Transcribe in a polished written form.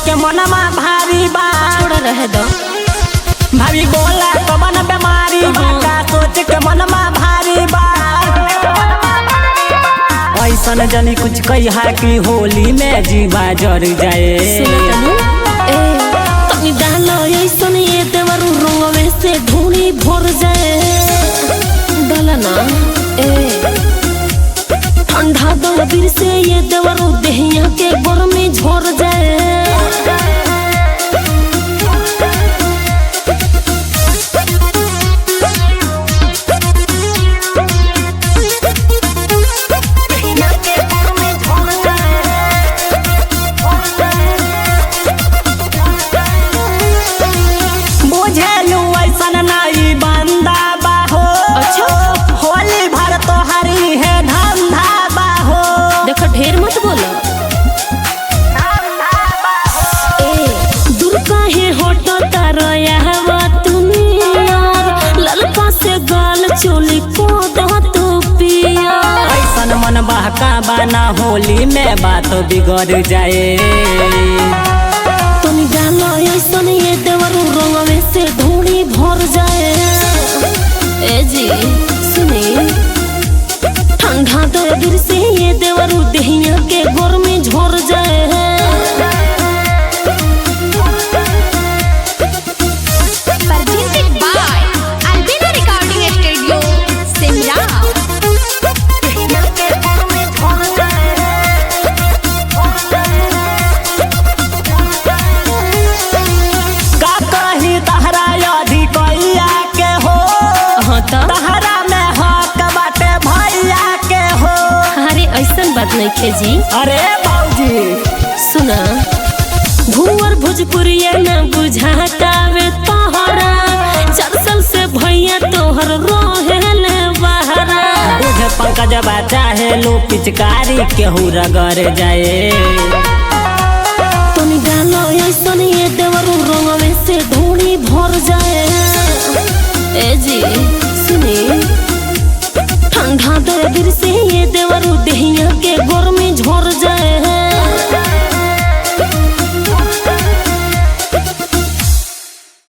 के मनमा भारी बा। छोड़ रहे दो। भाभी बोला कवन बीमारी बा, का सोच के मनमा भारी बा। ऐसन जनी कुछ कहिया कि होली में जीवा जर जाए। सुना तनु ए तनी डालो ऐसन ये देवरु रंगवे से ढूंढी भर जाए। डाला ना ए ठंडा दो फिर से ये देवरु देहिया के गर्मी झर जाए। बुझेलू ऐसन नाई बंदा बाहो। अच्छा। होली भर तो हरी है धंधा बाहो। देखो ढेर मत बोलो ए दूर काहे होटो तारो यहवा तुनियार ललका से गाल चोली को दो तू पिया। ऐसन मन बहका बाना होली में बात बिगड़ जाए। तनी डालो ऐसन ये देवरु रंगवे से ढूंढी भर जाए। ए जी सुनी ठंडा दो दूर से ये देवरु देहिया के गर्मी झर जाए। Presented by Albina Recording Studio, Simla. का कही तहरा अधिकैया के हो। हाँ तो तहरा में हक बाटे भैया के हो। अरे ऐसन बात नहीं खे जी। अरे बाबूजी सुना भूअर भोजपुरिया ना बुझाता वे तोहरा, चार साल से भैया तोहर रोहेले बहरा। बुझ पंकज चाहे लो पिचकारी केहू रगड़ जाए। तनी डालो ऐसन ये देवरु रंगवे से ढूंढी भर जाए। ए जी सुनी ठंडा दो फिर से ये देवरु देहिया के गर्मी झर